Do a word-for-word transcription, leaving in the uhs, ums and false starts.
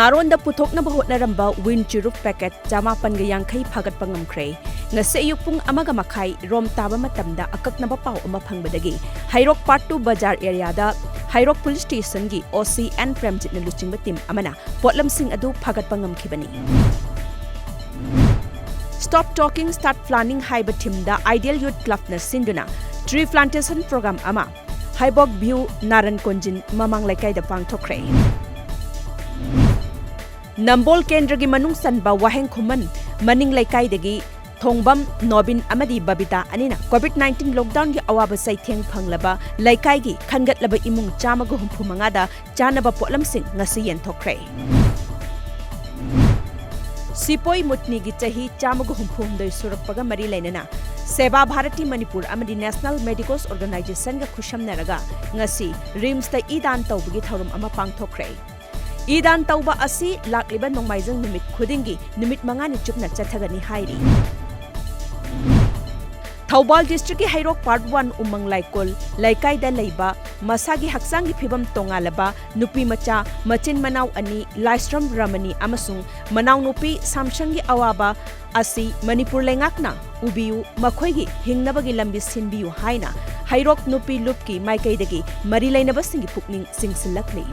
ꯅꯥꯔꯣꯟꯗ ꯄꯨꯊꯣꯛꯅꯕ ꯍꯣꯠꯅꯔꯝꯕ ꯋꯤꯟ ꯆꯨꯔꯨꯞ ꯄꯦꯀꯦꯠ ꯆꯥꯃꯥꯄꯟꯒ ꯌꯥꯡꯈꯩ ꯐꯥꯒꯠꯄ ꯉꯝꯈ꯭ꯔꯦ꯫ ꯉꯁꯤ ꯑꯌꯨꯛ ꯄꯨꯡ ꯑꯃꯒ ꯃꯈꯥꯏ ꯔꯣꯝ ꯇꯥꯕ ꯃꯇꯝꯗ ꯑꯀꯛꯅꯕ ꯄꯥꯎ ꯑꯃ ꯐꯪꯕꯗꯒꯤ ꯍꯩꯔꯣꯛ ꯄꯥꯔꯠ ꯇꯨ ꯕꯖꯥꯔ ꯑꯦꯔꯤꯌꯥꯗ ꯍꯩꯔꯣꯛ ꯄꯨꯂꯤꯁ ꯁ꯭ꯇꯦꯁꯟꯒꯤ ꯑꯣ ꯁꯤ ꯑꯦꯟ ꯄ꯭ꯔꯦꯝꯖꯤꯠꯅ ꯂꯨꯆꯤꯡꯕ ꯇꯤꯝ ꯑꯃꯅ ꯄꯣꯠꯂꯝꯁꯤꯡ ꯑꯗꯨ ꯐꯥꯒꯠꯄ ꯉꯝꯈꯤꯕꯅꯤ꯫ Stop Talking, Start Planting ꯍꯥꯏꯕ ꯊꯤꯝꯗ Ideal Youth Clubꯅ ꯁꯤꯟꯗꯨꯅ ꯇ꯭ꯔꯤ ꯄ꯭ꯂꯥꯟꯇꯦꯁꯟ ꯄ꯭ꯔꯣꯒ꯭ꯔꯥꯝ ꯑꯃ ꯍꯩꯕꯣꯛ ꯚ꯭ꯌꯨ ꯅꯥꯔꯟ ꯀꯣꯟꯖꯤꯟ ꯃꯃꯥꯡ ꯂꯩꯀꯥꯏꯗ ꯄꯥꯡꯊꯣꯛꯈ꯭ꯔꯦ꯫ ꯅꯝꯕꯣꯜ ꯀꯦꯟꯗ꯭ꯔꯒꯤ ꯃꯅꯨꯡ ꯆꯟꯕ ꯋꯥꯍꯦꯡ ꯈꯨꯃꯟ ꯃꯅꯤꯡ ꯂꯩꯀꯥꯏꯗꯒꯤ ꯊꯣꯡꯕꯝ ꯅꯣꯕꯤꯟ ꯑꯃꯗꯤ ꯕꯕꯤꯇꯥ ꯑꯅꯤꯅ ꯀꯣꯚꯤꯗ ꯅꯥꯏꯟꯇꯤꯟ ꯂꯣꯛꯗꯥꯎꯟꯒꯤ ꯑꯋꯥꯕ ꯆꯩꯊꯦꯡ ꯐꯪꯂꯕ ꯂꯩꯀꯥꯏꯒꯤ ꯈꯟꯒꯠꯂꯕ ꯏꯃꯨꯡ ꯆꯥꯝꯃꯒ ꯍꯨꯝꯐꯨ ꯃꯉꯥꯗ ꯆꯥꯅꯕ ꯄꯣꯠꯂꯝꯁꯤꯡ ꯉꯁꯤ ꯌꯦꯟꯊꯣꯛꯈ꯭ꯔꯦ꯫ ꯁꯤꯄꯣꯏ ꯃꯨꯠꯅꯤꯒꯤ ꯆꯍꯤ ꯆꯥꯝꯃꯒ ꯍꯨꯝꯐꯨ ꯍꯨꯝꯗꯣꯏ ꯁꯨꯔꯛꯄꯒ ꯃꯔꯤ ꯂꯩꯅꯅ ꯁꯦꯕꯥ ꯚꯥꯔꯇꯤ ꯃꯅꯤꯄꯨꯔ ꯑꯃꯗꯤ ꯅꯦꯁꯅꯦꯜ ꯃꯦꯗꯤꯀꯣꯁ ꯑꯣꯔꯒꯅꯥꯏꯖꯦꯁꯟꯒ ꯈꯨꯠꯁꯝꯅꯔꯒ ꯉꯁꯤ ꯔꯤꯝꯁꯇ ꯏ ꯗꯥꯟ ꯇꯧꯕꯒꯤ ꯊꯧꯔꯝ ꯑꯃ ꯄꯥꯡꯊꯣꯛꯈ꯭ꯔꯦ꯫ ꯏ ꯗꯥꯟ ꯇꯧꯕ ꯑꯁꯤ ꯂꯥꯛꯂꯤꯕ ꯅꯣꯡꯃꯥꯏꯖꯤꯡ ꯅꯨꯃꯤꯠ ꯈꯨꯗꯤꯡꯒꯤ ꯅꯨꯃꯤꯠ ꯃꯉꯥꯅꯤ ꯆꯨꯞꯅ ꯆꯠꯊꯒꯅꯤ ꯍꯥꯏꯔꯤ꯫ ꯊꯧꯕꯥꯜ ꯗꯤꯁꯇ꯭ꯔꯤꯛꯀꯤ ꯍꯩꯔꯣꯛ ꯄꯥꯔꯠ ꯋꯥꯟ ꯎꯃꯪ ꯂꯥꯏꯀꯣꯜ ꯂꯩꯀꯥꯏꯗ ꯂꯩꯕ ꯃꯁꯥꯒꯤ ꯍꯛꯆꯥꯡꯒꯤ ꯐꯤꯕꯝ ꯇꯣꯉꯥꯜꯂꯕ ꯅꯨꯄꯤ ꯃꯆꯥ ꯃꯆꯤꯟ ꯃꯅꯥꯎ ꯑꯅꯤ ꯂꯥꯏꯁ꯭ꯔꯝ ꯔꯃꯅꯤ ꯑꯃꯁꯨꯡ ꯃꯅꯥꯎꯅꯨꯄꯤ ꯁꯥꯝꯁꯪꯒꯤ ꯑꯋꯥꯕ ꯑꯁꯤ ꯃꯅꯤꯄꯨꯔ ꯂꯩꯉꯥꯛꯅ ꯎꯕꯤꯌꯨ, ꯃꯈꯣꯏꯒꯤ ꯍꯤꯡꯅꯕꯒꯤ ꯂꯝꯕꯤ ꯁꯤꯟꯕꯤꯌꯨ ꯍꯥꯏꯅ ꯍꯩꯔꯣꯛ ꯅꯨꯄꯤ ꯂꯨꯞꯀꯤ ꯃꯥꯏꯀꯩꯗꯒꯤ ꯃꯔꯤ ꯂꯩꯅꯕꯁꯤꯡꯒꯤ ꯄꯨꯛꯅꯤꯡ ꯆꯤꯡꯁꯤꯜꯂꯛꯂꯤ꯫